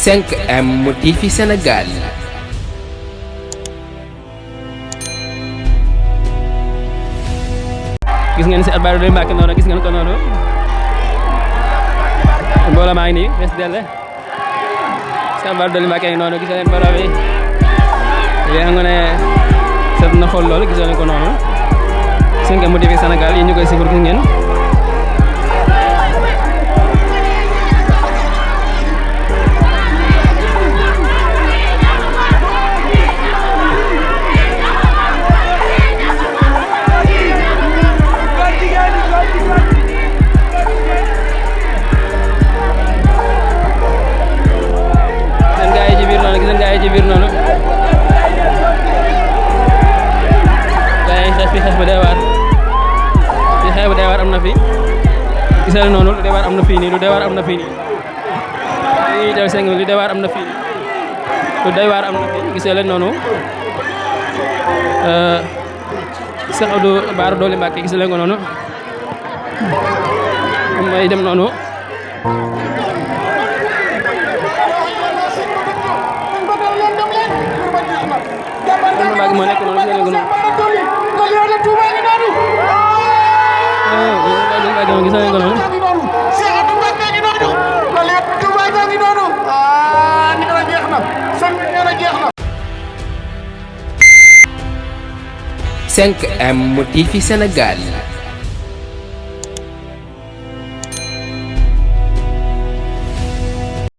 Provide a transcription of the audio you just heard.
5M TV Sénégal. gis ngeen si Bara Dolly Mbacké noonu gis ngeen ko noonu mbooloo maa ngi nii fees dell si Bara Dolly Mbacké noonu gis ngeen mbooloo bi léegi nga ne seet na xool loolu gis ngeen ko noonu 5M TV Sénégal yi ñu koy sifur gis ngeen ci biir noonu gars yi xeex bu dee waar ci xeex bu dee waar am na fi gisal noonu lu dee waar am na fii nii lu dee waar am na fii nii lii del seng lu dee waar am na fii lu dee waar am na fii gisal leen noonu Cheikh Abdou Bara Dolly Mbacké gisal leen ko noonu may dem noonu Mbacké moo nekk noonu gis ngeen ko noonu gis ngeen ko noonu 5M TV Sénégal.